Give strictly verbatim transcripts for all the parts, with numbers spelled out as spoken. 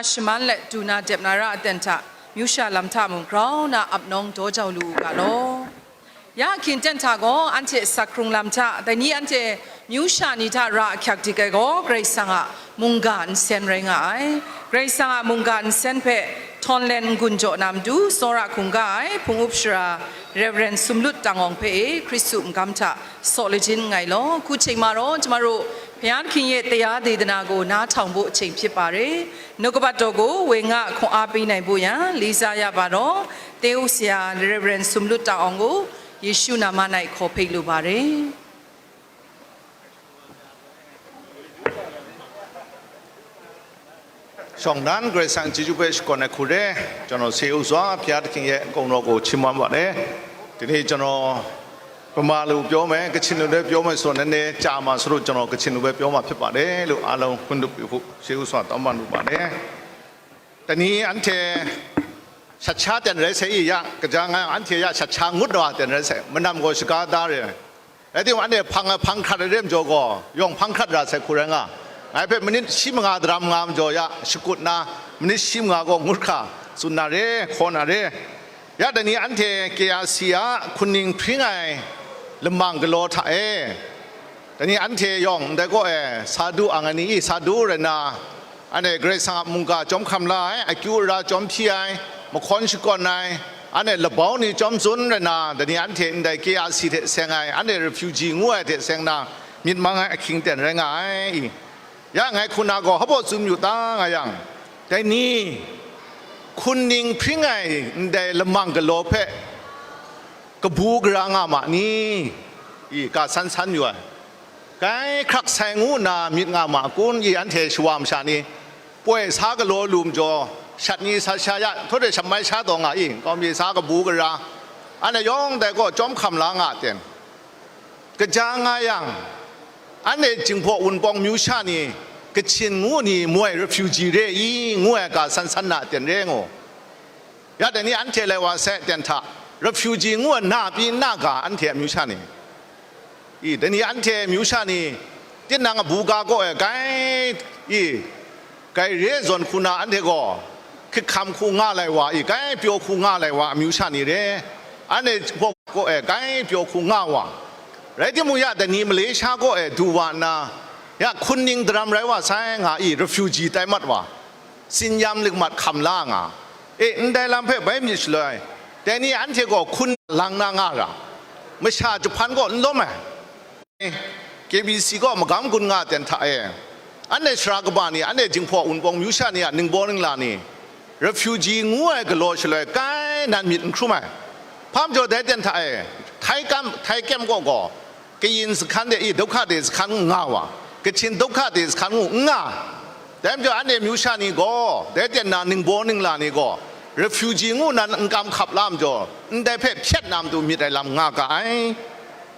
shaman let du na dep na ra aten hta, myu sha lam hta mung grau na ap nawng daw jau lu u ga law. Ya hkying ten hta gaw anhte sak hkrung lam hta, dai ni anhte myu sha ni hta ra ahkyak dik ai gaw Karai Kasang a mungga nsen rai nga ai. Karai Kasang a mungga nsen hpe htawn len n-gun jaw na matu, tsawra hkungga ai hpung up sara Rev. Sumlut Tang Awng hpe e Hkristu n-gam hta saw lajin nngai law, hku hte ma raw, chama ru, Bhayang Hkying ye taya de dana gaw na htawng baw hte hpyi pa re, nu kabat daw gaw woi nga hkaw a pyi nai baw yang, li za ya ba raw, Teu saya Rev. Sumlut Tang Awng gaw Yesu nama nai hkaw hpe lu ba re. Shawng nnan Karai Kasang chyeju hpe shakawn ai hku re, ကျွန်တော် Sehuswa Bhayang Hkying ye kungdaw gaw chimman wa le. ဒီနေ့ ကျွန်တော် ဗမာလိုပြောမယ်၊ ကချင်လိုလည်းပြောမယ်ဆိုတော့ နည်းနည်းကြာမှာဆိုလို့ ကျွန်တော် ကချင်လိုပဲပြောမှာဖြစ်ပါတယ်လို့ အားလုံးခွင့်လွှတ်ပေးဖို့ ရှေးဦးစွာ တောင်းပန်လိုပါတယ်။ တနည်း အန်ထေ ရှတ်ချားတန်ရဲစေးအီယ ကကြာငါ အန်ထေယ ရှတ်ချားငုတ်တော်တန်ရဲစေး မနမ်ကို ရှကားသားရဲ အဲ့ဒီမှာ အန်ထေ ဖန် ဖန်ခတ်ရဲမကျော်ကို ယွန်ဖန်ခတ်ရာစေး ခုရငါ ငါဖဲ မိနစ် ရှိမငါ သရမ်ငါမကျော်ယ ရှကုတ်နာ မိနစ် ရှိမငါကို ငုတ်ခါ စွန်နာရဲ ခေါ်နာရဲ ယတနည်း အန်ထေ KRC အ ခုနင်ဖရင်းငိုင် လမန်ကလောထါအဲ တနည်း အန်ထေ ယွန် ဒဲကောအဲ စာဒူ အင်္ဂါနီ စာဒူ ရနာ အန်ထေ ဂရိတ်ဆန် မုန်ကာ ကျောင်းခမ်လာ အကျူအရာ ကျောင်းဖြီ မခွန်ရှိကော့နိုင် အန်ထေ လဘောင်းနီ ကျောင်းစွန် ရနာ တနည်း အန်ထေ ဒဲ KRC ထဲ ဆဲငိုင် အန်ထေ refugee ငူအဲ ထဲ ဆဲငနာ မြစ်မငိုင် အခင်းတန် ရဲငိုင် ယ ငိုင် ခုနာ ကော ဟဘော့ စုမျိုး သား ငါ ယံ တနည်း ခုနင်ဖရင်းငိုင် ဒဲ လမန်ကလောဖဲ ကဘူးကရာ ငါ မ နီ အီ က ဆန်းဆန်း မျိုး အဲ ကဲ ခရက်ဆိုင် ငူ နာ မြစ် ငါ မ အကွန် အီ အန်ထေ ရှဝမ် ရှာ နီ ပွဲ ဆားကလော လူမ် ကျော် ရှတ် နီ ဆာ ရှာ ယ ထိုး တဲ့ ရှမိုင်း ရှာ တော့ ငါ အီ ကောင်း မြေ ဆား ကဘူးကရာ အန်ထေ ယွန် ဒဲ ကော ကျောင်းခမ်လာ ငါ တန် ကကြာ ငါ ယံ အန်ထေ ကျင်ဖော် ဝန်ပေါင်း မျိုး ရှာ နီ ကချင် ငူ နီ မွဲ refugee ရဲ အီ ငူ အဲ က ဆန်းဆန်း နာ တန် ရဲ ငို ယတနည်း အန်ထေ လဲ ဝါ ဆဲ တန် ထ refugee ငူ အဲ နာ ပီ နာ က အန်ထေ မျိုး ရှာ နီ အီ တနည်း အန်ထေ မျိုး ရှာ နီ တစ် နံ အဘူးက ကော အဲ ကဲ အီ ကဲ ရဲ စွန် ခုနာ အန်ထေ ကော ခိတ်ခမ် ခု ငါ လဲ ဝါ အီ ကဲ ပြော ခု ငါ လဲ ဝါ မျိုး ရှာ နီ ရဲ အန်ထေ ဖော် ကော အဲ ကဲ ပြော ခု ငါ ဝါ ရဲ တိ မူ ယတနည်း မလေးရှား ကော အဲ ဒူ ဝါ နာ ယ ခုနင် သရမ် ရဲ ဝါ ဆဲ ငါ အီ refugee တဲ မတ် ဝါ စင်ယမ် လိကမတ် ခမ်လာ ငါ အဲ အန်ဒဲ လမ်း ဖဲ ဘဲ မြစ် ရှလွဲ တနည်း အန်ထေ ကော ခုနင် လင် နာ ငါ ရာ မရှာ ဂျပန် ကော အန်လောမဲ KBC ကော မကမ် ကွန် ငါ တန် ထ အဲ အန်ထေ ရှရာ ကဘာ နီ အန်ထေ ကျင်ဖော် ဝန်ပေါင်း မျိုး ရှာ နီ နင်ဘော နင်လာ နီ refugee ငူ အဲ ကလော ရှလွဲ ကဲ နံ မြစ် အန် ခရု မဲ ဖမ် ကျော် ဒဲ တန် ထ အဲ ထိုင်းကမ် ထိုင်းကမ် ကော ကော ကရင် စခန်း ဒဲ အီ ဒုက္ခသည် စခန်း ငူ ငါ ဝါ ကချင် ဒုက္ခသည် စခန်း ငူ ငါ တဲ မကျော် အန်ထေ မျိုး ရှာ နီ ကော ဒဲ တန် နာ နင်ဘော နင်လာ နီ ကော refugee ငူ နံ အန်ကမ် ခပ် လမ်း ကျော် အန်ဒဲ ဖဲ ဖြတ် နံ တူ မြစ် အဲ လမ်း ငါ က အဲ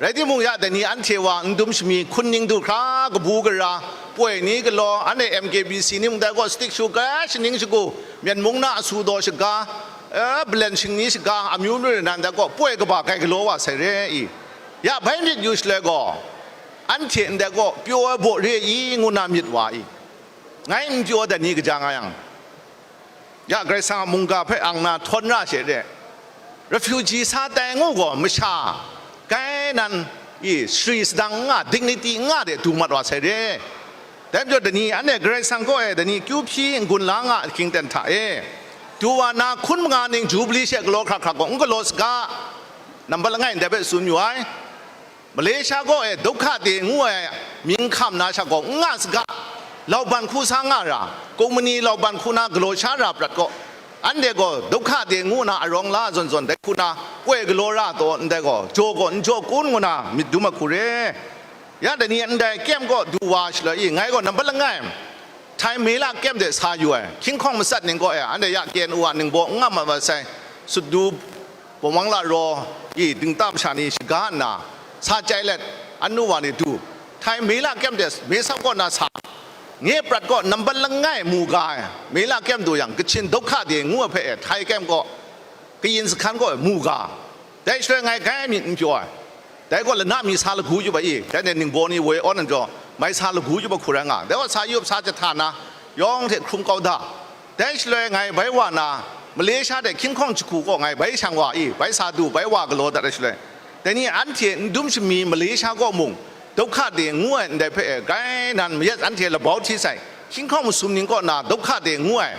ရဲ တိ မူ ယတနည်း အန်ထေ ဝါ အန်ဒုံ ရှမီ ခုနင် ဒူ ခရာ ကဘူးကရာ ပွဲ နီ ကလော အန်ထေ MKBC နီ မူ ဒဲ ကော စတစ် ရှူ ကဲ ရှနင်း ရှကူ မျက် မုံ နာ အဆူ ဒေါ် ရှကာ အဲ ဘလန် ရှင်း နီ ရှကာ အမျိုးမျိုး နံ ဒဲ ကော ပွဲ ကဘာ ကဲ ကလော ဝါ ဆဲ ရဲ အီ ယ ဘဲ မြစ် ယူ ရှလဲ ကော အန်ထေ အန်ဒဲ ကော ပြော အဲ ဘော ရဲ အီ ငူ နာ မြစ် ဝါ အီ ငိုင် ပြော တနည်း ကကြာ ငါ ယံ ယ ဂရိတ်ဆန် မုန်ကာ ဖဲ အင် နာ ထွန် ရ ရှဲ ရဲ refugee ဆား တဲ ငူ ကော မရှာ ကဲ နံ အီ စရီ စဒင် ငါ dignity ငါ ဒဲ တူ မတ် ဝါ ဆဲ ရဲ တဲ ပြော တနည်း အန်ထေ ဂရိတ်ဆန် ကော အဲ တနည်း ကျူ ဖြီ ကွန် လာ ငါ အခင်းတန် ထ အဲ တူ ဝါ နာ ခုနင် မငါ နင် ဂျူဘလီ ရှဲ ကလော ခရခရ ကော အန် ကလော စကား နံ ပါတ် လ ငိုင် ဒဲ ဖဲ စွန် မျိုး အဲ မလေးရှား ကော အဲ ဒုက္ခသည် ငူ အဲ မြင်းခမ် နာ ရှ ကော ငါ စကား လောက် ပန် ခု ဆား ငါ ရာ ကုမ္ပဏီ လောက် ပန် ခု နာ ကလော ရှ ရာ ပြတ် ကော အန်ဒဲ ကော ဒုက္ခသည် ငူ နာ အရောင် လာ စွန်စွန် ဒဲ ခု နာ ပွဲ ကလော ရာ တော့ အန်ဒဲ ကော ကျော် ကော အန် ကျော် ကွန် ငူ နာ မြစ် ဒု မ ခု ရဲ ယတနည်း အန်ဒဲ ကမ် ကော ဒူ ဝါ ရှလွဲ အီ ငိုင် ကော နံ ပါတ် လ ငိုင် ထိုင်း မေလ ကမ် ဒဲ ဆာ ယူ အဲ ခင်း ခေါင် မစတ် နင် ကော အဲ အန်ဒဲ ယ KNU အ နင် ဘော ငါ မ ဝါ ဆဲ စွတ် ဒူ ပမွင် လ ရော အီ ဒိင် တမ် ရှ နီ ရှကား နာ ဆာ ကျဲ လဲ အန် နူ ဝါ နီ တူ ထိုင်း မေလ ကမ် ဒဲ မေ ဆပ် ကော နာ ဆာ ငဲ ပြတ် ကော နံ ပါတ် လ ငိုင် မူ ဂါ အဲ မေလ ကမ် တူ ယံ ကချင် ဒုက္ခသည် ငူ အဲ ဖဲ အဲ ထိုင်း ကမ် ကော ကရင် စခန်း ကော အဲ မူ ဂါ ဒဲ ရှလွဲ ငိုင် ကဲ မြစ် အန် ပြော အဲ ဒဲ ကော လ န မီ ဆာ လ ကူ ယူ ဘၣ် အီ ဒဲ န့ၣ် နင် ဘော နီ ဝဲ အော နံ ကျော် မိုင်း ဆာ လ ကူ ယူ ဘၣ် ခု ရဲ ငါ ဒဲ ဝ ဆာ ယူ ဆာ ကထ နာ ယွန် ထဲ ခရုံ ကော ဒါ Dai shaloi ngai bai wa na, Malaysia de hkying hkawng jahku kaw ngai bai shang wa i, bai sa du, bai wa galaw dat ai shaloi, dai ni anhte n dum shami Malaysia kaw mung, dawhka de ngu ai ndai hpe e, grai nan mayat anhte labau hti sai, hkying hkawng masum ning kaw na dawhka de ngu ai,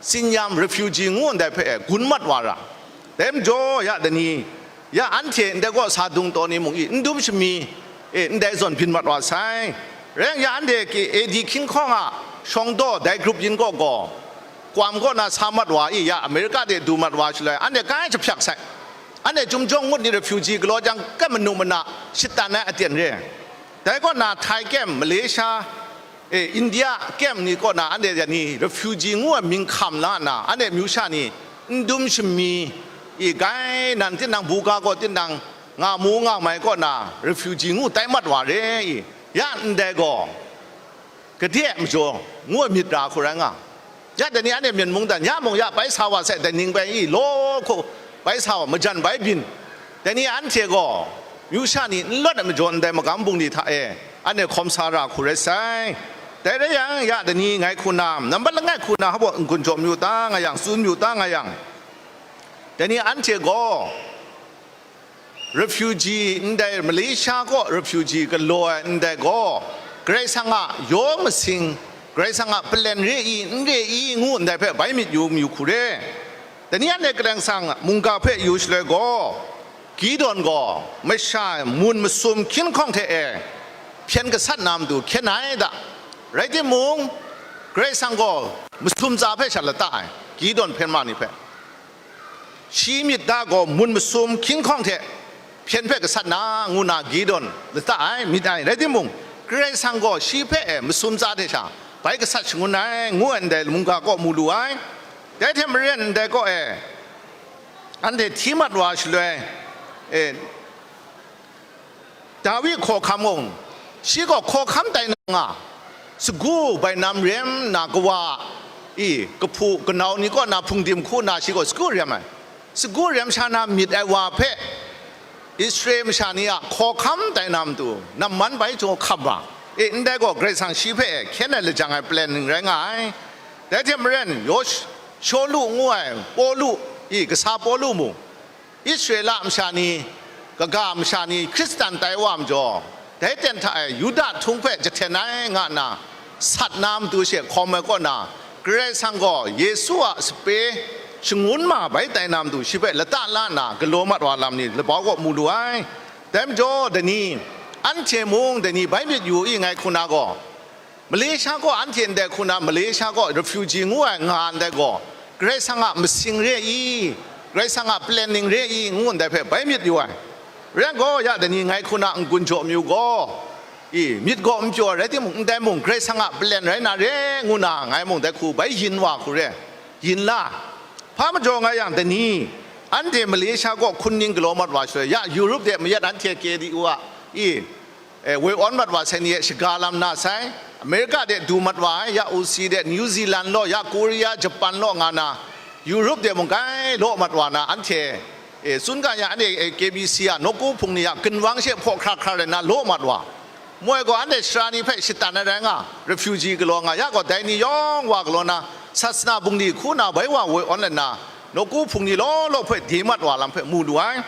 tsinyam refugee ngu ndai hpe e, gun mat wa ra. Dai majaw, ya dai ni, ya anhte ndai kaw sa dung taw ni mung i, n dum shami, e, ndai zawn byin mat wa sai. Rai yang, ya anhte ke A D hkying hkawng a shawng daw dai group yin kaw gaw, Guam kaw na sa mat wa i, ya America de du mat wa shaloi, anhte kai jahpyak sai. Anhte chyum jawng ngut ni refugee galaw jang, kai manu mana shatan ai aten re. Dai kaw na Thai kem, Malaysia, e, India kem ni kaw na anhte ya ni refugee ngu ai mying hkam la nna, anhte amyu sha ni n dum shami i, grai nan tinang buga kaw tinang nga mu nga mai kaw na refugee ngu tai mat wa re i, ya ndai gaw, gade ai majaw ngu ai myit ra hku rai nga. Ya dai ni anhte Myen mungdan ya mung ya bai sa wa sai, dai ning bai i law hku bai sa wa, majan bai byin. Dai ni anhte gaw, myu sha ni n lawt ai majaw ndai magam bungli hta e, anhte hkawm sa ra hku rai sai. Dai rai yang, ya dai ni ngai hku na, nambat langai hku na hpa n-gun jaw mayu ta nga yang, tsun mayu ta nga yang, dai ni anhte gaw, refugee ndai, Malaysia kaw refugee galaw ai ndai gaw, Karai Kasang a yaw masing, Karai Kasang a plan re i, n re i ngu ndai hpe bai myit yu mayu hku re. Dai ni anhte Karai Kasang mungga hpe yu shaloi gaw, Gideon gaw masha mun masum hkying hkawng hte e hpyen gasat na matu hkyen ai da. Rai timung, Karai Kasang gaw masum tsa hpe sha lata ai, Gideon hpyen ma ni hpe. Shi myit da gaw mun masum hkying hkawng hte hpyen hpe gasat na, ngu na Gideon lata ai, myit ai. Rai timung, Karai Kasang gaw shi hpe e masum tsa hte sha bai gasat shangun ai, ngu ai ndai mungga kaw mu lu ai. Dai hte maren ndai kaw e, anhte hti mat wa shaloi, e, Dawi hkawhkam gaw, shi gaw hkawhkam tai na nga, sagu bainam rem nna kawa i, kahpu kanau ni kaw na hpungdim hku nna shi gaw sagu rem ai. Sagu rem sha na myit ai wa hpe, Israel masha ni a hkawhkam tai na matu, namman bai jaw hkam wa. E, ndai gaw Karai Kasang shi hpe hkyen ai lajang ai plan ning rai nga ai. Dai hte maren, Yosh-, Shawlu ngu ai Pawlu i, kasa Pawlu mung, Israela masha ni, kaga masha ni Hkristan tai wa majaw, dai ten hta e Yuda htung hpe jahten ai nga nna sat na matu she hkawm ai kaw na, Karai Kasang gaw Yesu a sape shangun ma bai tai na matu shi hpe lata la nna galaw mat wa lam ni labau kaw mu lu ai. Dai majaw, dai ni, anhte mung dai ni bai myit yu i ngai hku na gaw, Malaysia kaw anhte ndai hku na, Malaysia kaw refugee ngu ai nga ndai gaw, Karai Kasang a masing re i, Karai Kasang a planning re i, ngu ndai hpe bai myit yu ai. Rai gaw, ya dai ni ngai hku na n-gun jaw mayu gaw, i, myit gaw n pyaw ai rai timung, ndai mung Karai Kasang a plan rai na re, ngu na ngai mung dai hku bai yin wa hku re, yin la. Hpa majaw nga yang, dai ni, anhte Malaysia kaw hkun ning galaw mat wa shaloi, ya Europe de mayat anhte ke di u a, i, e, woi awn mat wa sai ni e shaga lam na sai, America de du mat wa ai, ya Aussie de, New Zealand law, ya Korea, Japan law nga na, Europe de mung kai law mat wa na, anhte, e, tsun ga ya, anhte, e, K B C a nawku hpung ni a ginwang she hpaw hkra hkra rai na law mat wa. Moi gaw anhte sara ni hpe shatan ai rai nga, refugee galaw nga, ya gaw dai ni yawng wa galaw na, sasana bungli hku na bai wa woi awn let na, nawku hpung ni law law hpe de mat wa lam hpe mu lu ai.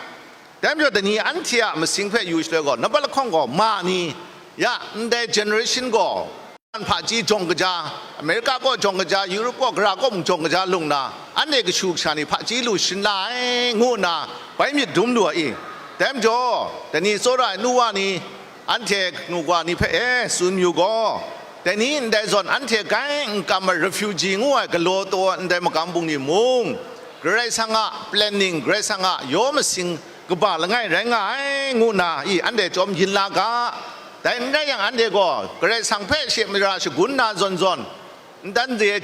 Dai majaw, dai ni anhte a masing hpe yu shaloi gaw, nambat lahkawng gaw, ma ni, ya, ndai generation gaw, hpaji jawng kaja, America kaw jawng kaja, Europe kaw gara kaw mung jawng kaja lung na, anhte kashu kasha ni hpaji lu shin la ai, ngu nna bai myit dum lu ai. Dai majaw, dai ni tsawra ai nu wa ni, anhte kanu kawa ni hpe e tsun yu gaw, dai ni ndai zawn anhte grai n kam ai refugee ngu ai galaw taw ai ndai magam bungli mung, Karai Kasang a planning, Karai Kasang a yaw masing kaba langai rai nga ai, ngu nna i anhte chyawm yin la ga. Dai n rai yang, anhte gaw Karai Kasang hpe she mara shagun na zawn zawn, ntan de,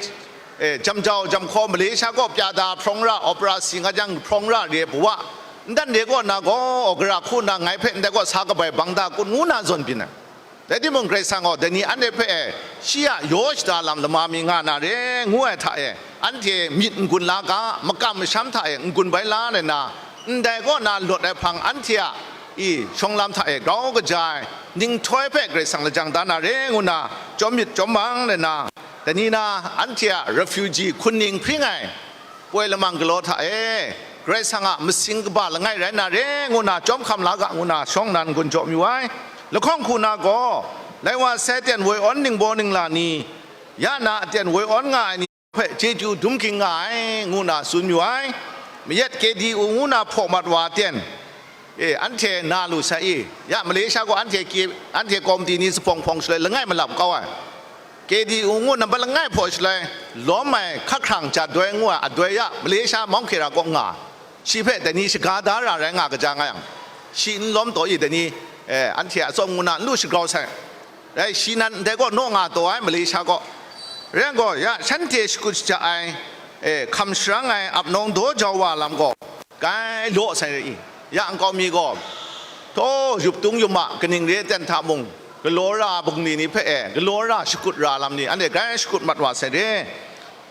e, jam jau jam hkaw Malaysia kaw pya da hprawng ra, operasi nga jang hprawng ra re ai wa, ntan de kaw na gaw, gara hku nna ngai hpe ndai kaw sa kabai bang da kun, ngu na zawn byin ai. Rai timung, Karai Kasang gaw dai ni anhte hpe e, shi a yaw shada lam lama mi nga na re, ngu ai hta e, anhte myit n-gun la ga, makam masham hta e n-gun bai la nna, ndai kaw na lawt ai hpang anhte a i, shawng lam hta e grau kaja ai, ninghtoi hpe Karai Kasang lajang da na re ngu na, chyawm myit chyawm mang le na, dai ni na, anhte a refugee hkun ning hpring ai, poi lamang galaw hta e, Karai Kasang a masing kaba langai rai na re ngu na, chyawm hkam la ga ngu na, shawng nnan gun jaw mayu ai. Lahkawng hku na gaw, lai wa sai ten woi awn ningbaw ningla ni, ya na aten woi awn nga ai ni hpe chyeju dum ging nga ai, ngu na tsun mayu ai. Mayat K D U ngu na hpaw mat wa aten, e, anhte na lu sai i, ya Malaysia gaw anhte, anhte komiti ni zuphpawng hpawng shaloi langai malap kau ai. K D U ngu nambat langai hpaw shaloi lawm ai hka hkrang ja doi ngu ai adoi ya Malaysia mawng hkye ra kaw nga, shi hpe dai ni shaga da ra rai nga kaja nga yang, shi n lawm taw i dai ni, eh, anhte a tsawm ngu na n lu shagrau sai. Rai shi nan ndai kaw naw nga taw ai Malaysia kaw. Rai yang gaw, ya shanhte shakut shaja ai, eh, hkam sharang ai ap nawng daw jau wa lam gaw, kai law sai i. Ya nkau mi gaw, htaw yup tung yum a kaning re ten hta mung, galaw ra bungli ni hpe e, galaw ra shakut ra lam ni, anhte grai shakut mat wa sai re.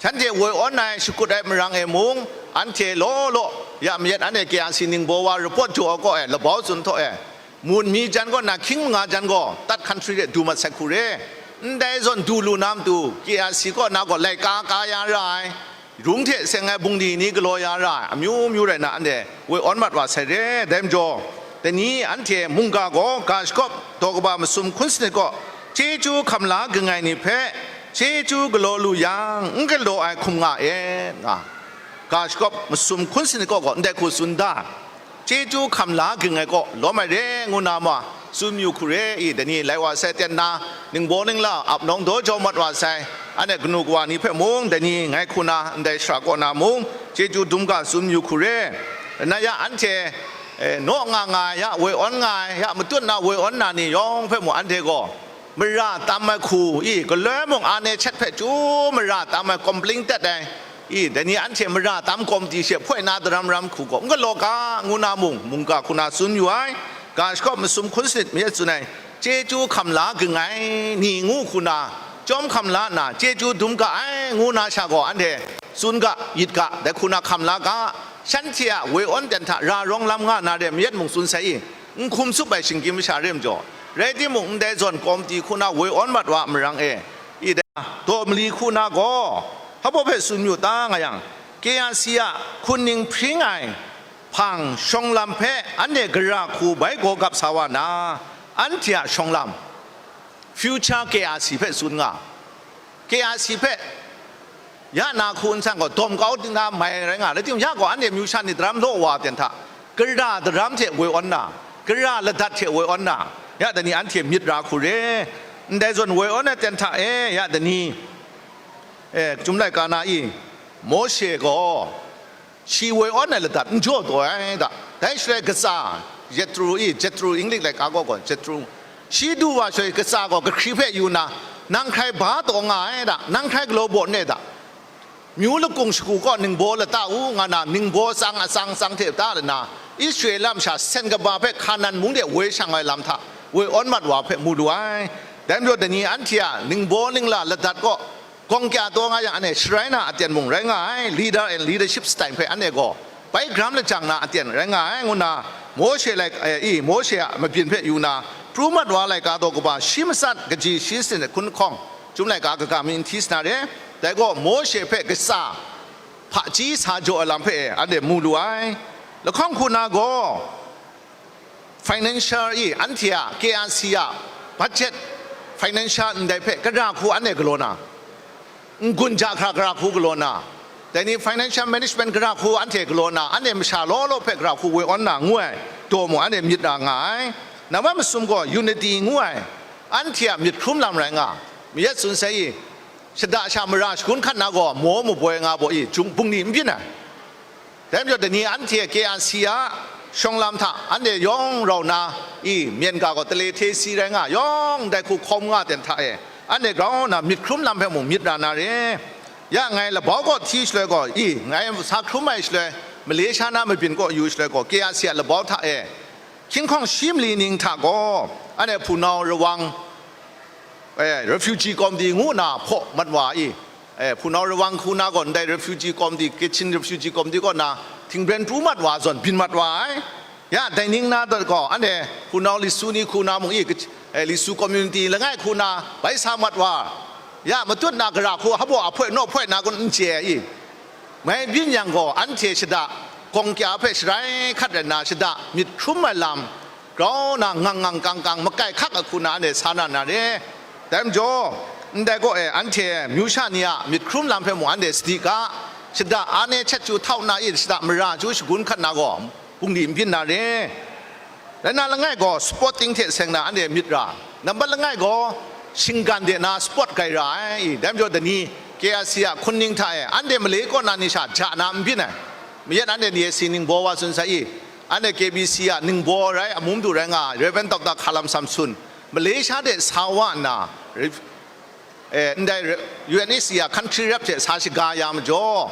Shanhte woi awn ai shakut ai marang e mung, anhte law law, ya mayat anhte K R C ningbaw wa report jaw ai kaw e, labau tsun htaw e, mun mi jan kaw na hkying manga jan gaw, tat hkan sari de du mat sai hku re. Ndai zawn du lu na matu, K R C kaw na gaw laika ka ya ra ai, rung hte seng ai bungli ni galaw ya ra ai, amyu myu rai na, anhte woi awn mat wa sai re. Dai majaw, dai ni anhte mungga gaw ga shakawp daw kaba masum hkun sanit kaw chyeju hkam la ging ai ni hpe chyeju galaw lu yang, n galaw ai hkum nga e, nga, ga shakawp masum hkun sanit kaw gaw ndai hku tsun da, chyeju hkam la ging ai kaw lawm ai re ngu na ma, tsun mayu hku re i, dai ni lai wa sai ten na, ningbaw ningla ap nawng daw jau mat wa sai, anhte kanu kawa ni hpe mung dai ni ngai hku na ndai shara kaw na mung, chyeju dum ga tsun mayu hku re. Na ya anhte, eh, naw nga nga ai, ya woi awn nga ai, ya matut na woi awn na ni yawng hpe mung anhte gaw, mara tam ai hku i, galoi mung a ne chet hpe chyu mara tam ai, kompling tet ai i, dai ni anhte mara tam komiti she hpoi na daram ram hku gaw n galaw ga ngu na mung, mungga hku na tsun yu ai, ga shakawp masum hkun sanit mi tsun ai, chyeju hkam la ging ai ni ngu hku na, chyawm hkam la nna, chyeju dum ga ai ngu na sha gaw, anhte tsun ga, yit ga, dai hku na hkam la ga, shanhte a woi awn ten hta ra rawng lam nga na re mayat mung tsun sai i, n hkum tsup ai shinggyim masha re majaw, rai timung, ndai zawn komiti hku na woi awn mat wa a marang e, i dai daw mali hku na gaw, hpa baw hpe tsun yu ta nga yang, K R C a hkun ning hpring ai hpang shawng lam hpe anhte gara hku bai gaw gap sa wa na, anhte a shawng lam, future K R C hpe tsun nga, K R C hpe ya na hku nsan gaw dawm kau na mai rai nga, rai timung, ya gaw anhte myu sha ni daram law wa ten hta, gara daram hte woi awn na, gara ladat hte woi awn na, ya dai ni anhte myit ra hku re. Ndai zawn woi awn ai ten hta e, ya dai ni, e, Chyum laika na i, Mawshe gaw, shi woi awn ai ladat n jaw taw ai da. Dai shaloi katsa, Jethro i, Jethro, English laika gaw gaw Jethro, shi du wa shaloi katsa gaw kahkri hpe yu nna, nang hkrai ba taw nga ai da, nang hkrai galaw baw n e da, myu lakung shagu kaw ningbaw lata u, nga na, ningbaw tsang atsang tsang hte da lana, Israela masha sen kaba hpe Hkanan mung de woi shang ai lam hta woi awn mat wa hpe mu lu ai. Dai majaw, dai ni anhte a ningbaw ningla ladat kaw gawng kya taw nga yang, anhte sharai na aten mung rai nga ai, leader and leadership style hpe anhte gaw bai gram lajang na aten rai nga ai, ngu nna Mawshe lai, eh, i, Mawshe a mabyin hpe yu na, pru mat wa laika daw kaba shi matsat kaji shi sanit hkun lahkawng, Chyum laika kaga mi n hti sa na re, dai gaw Mawshe hpe katsa hpaji sa jaw ai lam hpe anhte mu lu ai. Lahkawng hku na gaw, financial i, anhte a K R C a budget, financial ndai hpe gara hku anhte galaw na, n-gun ja hkra gara hku galaw na, dai ni financial management gara hku anhte galaw na, anhte masha law law hpe gara hku woi awn na ngu ai daw mung anhte myit ra nga ai. Nambat masum gaw unity ngu ai, anhte a myit hkrum lam rai nga, mayat tsun sai i, shada sha mara shagun hkat na gaw maw maboi nga baw i, jung bungli n byin ai. Dai majaw, dai ni anhte K R C a shawng lam hta anhte yawng rau na i, myen ga gaw tale hte si rai nga, yawng ndai hku hkawm nga ten hta e, anhte grau nna myit hkrum lam hpe mung myit ra na re. Ya ngai labau kaw hti shaloi gaw i, ngai sa hkrum ai shaloi, Malaysia na mabyin kaw yu shaloi gaw, K R C a labau hta e, hkying hkawng shi mali ning hta gaw, anhte hpunau rawang, eh, refugee committee ngu na hpaw mat wa i, eh, hpunau rawang hku na gaw ndai refugee committee, Kachin refugee committee kaw na htingbren pru mat wa zawn byin mat wa ai. Ya, dai ning na dat gaw, anhte hpunau Lisu ni hku na mung i, kach-, eh, Lisu community langai hku na bai sa mat wa. Ya, matut na gara hku, hpaw ahpoi naw hpoi na kun n chye i. Mai byin yang gaw, anhte shada gawng kya hpe sharai hkat rai nna, shada myit hkrum ai lam grau na ngang ngang kang kang makai hkak ai hku na anhte sa na na re. Dai majaw, ndai gaw e, anhte myu sha ni a myit hkrum lam hpe mung anhte sadi ga, shada an e chat chyu htau na i, shada mara chyu shagun hkat na gaw, bungli n byin na re. Rai nna langai gaw sport ting hte seng na anhte myit ra, nambat langai gaw shinggan de na sport gai ra ai. Dai majaw dai ni K R C a hkun ning hta e anhte Malay kaw na ni sha ja na n byin ai. Mayat anhte ni e si ningbaw wa tsun sai i, anhte K B C a ningbaw rai, amu madu rai nga ai Rev. Doctor Hkalam Samson, Malaysia de sa wa nna, eh, ndai re-, U N H C R country rep hte sa shaga ya majaw,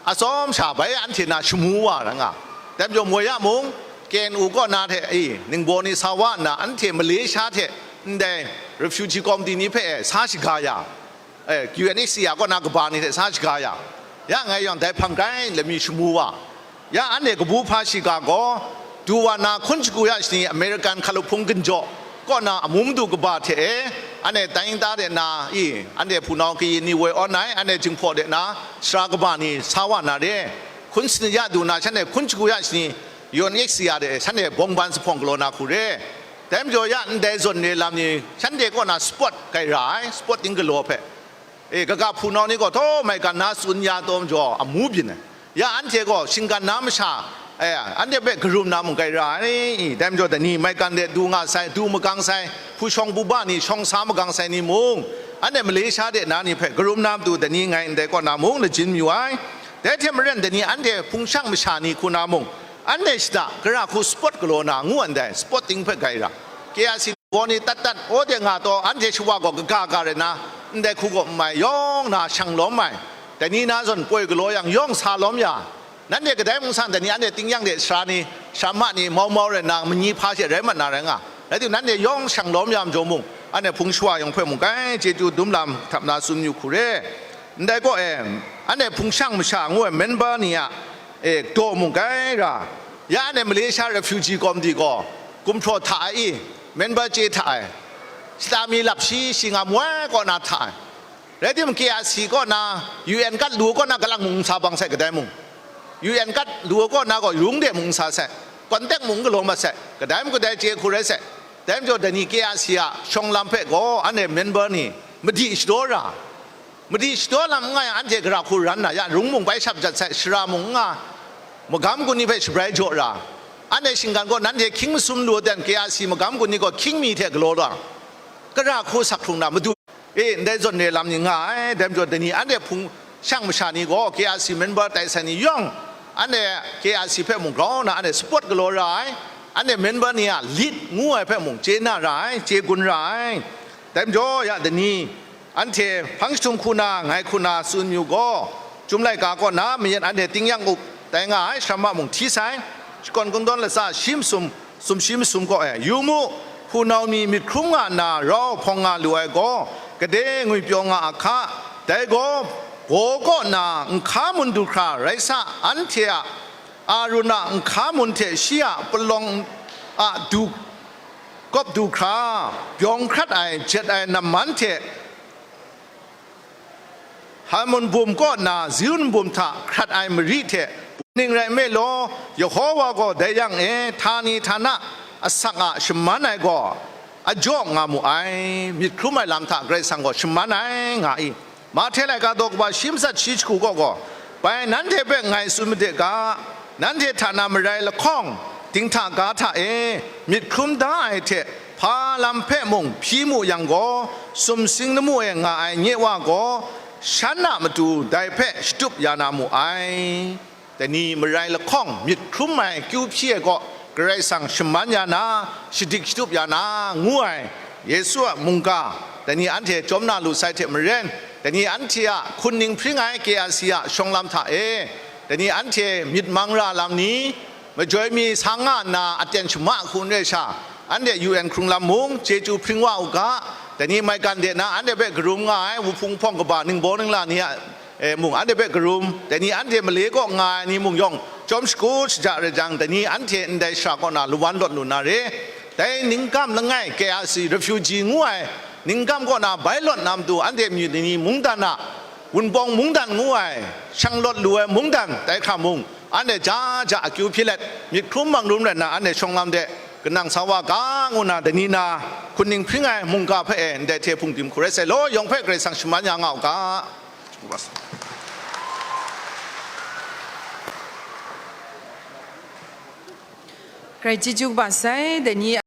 atsawm sha bai anhte na shamu wa ra nga. Dai majaw moi ya mung, K N U kaw na hte, e, ningbaw ni sa wa nna, anhte Malaysia hte ndai refugee committee ni hpe, e, sa shaga ya, e, U N H C R kaw na kaba ni hte sa shaga ya, ya ngai yawng dai hpang grai lami shamu wa. Ya anhte kabu hpa shiga gaw, du wa na hkun shagu ya shani American hkalup hpung ginjaw kaw na amu madu kaba hte e, anhte tai nta de na i, anhte hpunau kayin ni woi awn ai, anhte Jinghpaw de na sara kaba ni sa wa na re, hkun sani ya du na shanhte hkun shagu ya shani U N H C R de shanhte bawng ban zuphpawng galaw na hku re. Dai majaw ya ndai zawn re lam ni shanhte kaw na sport gai ra ai, sport ting galaw hpe, e, kaga hpunau ni gaw htaw maigan na tsun ya taw majaw amu byin ai. Ya anhte gaw shinggan na masha, e, anhte hpe karum na mung gai ra ai. Dai majaw dai ni maigan de du nga sai, du magang sai, hpu shawng bu ba ni, shawng sa magang sai ni mung, anhte Malaysia de na ni hpe karum na matu dai ni ngai ndai kaw na mung lajin mayu ai. Dai hte maren dai ni anhte hpung shang masha ni hku na mung, anhte shada gara hku sport galaw na ngu ndai, sport ting hpe gai ra. K R C gaw ni tat tat, aw de nga taw, anhte shawa gaw kaga ga rai na, ndai hku gaw n mai, yawng na shang lawm ai, dai ni na zawn poi galaw yang yawng sa lawm ya, nanhte kadai mung san dai ni anhte tingnyang de sara ni, sara ma ni, mau mau rai na, manyi hpa she rai mat na rai nga, rai timung, nanhte yawng shang lawm ya majaw mung, anhte hpung shawa yawng hpe mung gai chyeju dum lam htap na tsun yu hku re. Ndai gaw e, anhte hpung shang masha ngu ai member ni a, e, daw mung gai ra, ya anhte Malaysia refugee committee gaw, gumhpraw hta ai i, member chye hta ai, shata mi lap shi shi nga moi kaw na hta ai. Rai timung, K R C kaw na, U N kat lu kaw na, kalang mung n sa bang sai, kadai mung, U N kat lu kaw na gaw, rung de mung n sa sai, contact mung n galaw mat sai, kadai mung kadai chye hku rai sai. Dai majaw, dai ni K R C a shawng lam hpe gaw, anhte member ni madi shadaw ra, madi shadaw lam n nga yang, anhte gara hku ran na ya, rung mung bai shap jat sai, shara mung n nga, magam gun ni hpe shabrai jaw ra, anhte shinggan gaw nanhte hkying masum lu ai ten, K R C magam gun ni gaw hkying mi hte galaw ra, gara hku sak hkrung na madu, e, ndai zawn re lam ni nga ai. Dai majaw, dai ni anhte hpung shang masha ni gaw K R C member tai sai ni yawng, anhte K R C hpe mung grau na anhte support galaw ra ai, anhte member ni a lit ngu ai hpe mung chye na ra ai, chye gun ra ai. Dai majaw ya dai ni, anhte hpang jahtum hku na, ngai hku na tsun yu gaw, Chyum laika kaw na mayan anhte tingnyang up tai nga ai, shama mung hti sai, shakawn kungdawn latsa shi masum, sumshi masum kaw e, yu mu, hpunau mi myit hkrum nga nna rau hpawng nga lu ai gaw, gade ngwipyaw nga a hka, dai gaw, baw kaw na nhka mun du hkra rai sa, anhte a Arun a nhka mun hte shi a palawng a du kawp du hkra, byawng hkrat ai jet ai namman hte Hermon bum kaw na Ziun bum hta hkrat ai mari hte, ning rai nme law, Yehowa gaw dai yang e, htani htana asak a shaman ai gaw ajaw nga mu ai, myit hkrum ai lam hta Karai Kasang gaw shaman ai nga i? Mahte laika daw kaba shi matsat shi jahku kaw gaw, bai nanhte hpe ngai tsun made ga, nanhte hta na marai lahkawng, dinghta ga hta e myit hkrum da ai hte hpa lam hpe mung hpyi mu yang gaw, sumsing lamu e nga ai nye wa gaw, shan a matu dai hpe shatup ya na mu ai. Dai ni marai lahkawng myit hkrum ai kyu hpyi ai kaw, Karai Kasang shaman ya na, shadik shatup ya na, ngu ai Yesu a mungga, dai ni anhte chyawm na lu sai hte maren, dai ni anhte a hkun ning hpring ai K R C a shawng lam hta e, dai ni anhte myit mang ra lam ni, majoi mi sang nga nna aten shama hku n rai sha, anhte U N hkrung lam mung chyeju hpring wa u ga, dai ni maigan de na anhte hpe karum nga ai wuhpung hpawng kaba ningbaw ningla ni a e mung anhte hpe karum, dai ni anhte male kaw nga ai ni mung yawng, chyawm shagu shaja rai jang, dai ni anhte ndai shara kaw na lawan lawt lu na re. Dai Ningkam langai K R C refugee ngu ai, Ningkam kaw na bai lawt na matu anhte myit ni mungdan a, Wunpawng mungdan ngu ai, shang lawt lu ai mungdan, dai hkra mung, anhte ja ja akyu hpyi let, myit hkrum mangrum rai nna, anhte shawng lam de, kanang sa wa ga ngu na, dai ni na, hkun ning hpring ai mungga hpe e, ndai hte hpung tim hku rai sai law, yawng hpe Karai Kasang shaman ya nga u ga. Karai chyeju kaba sai, dai ni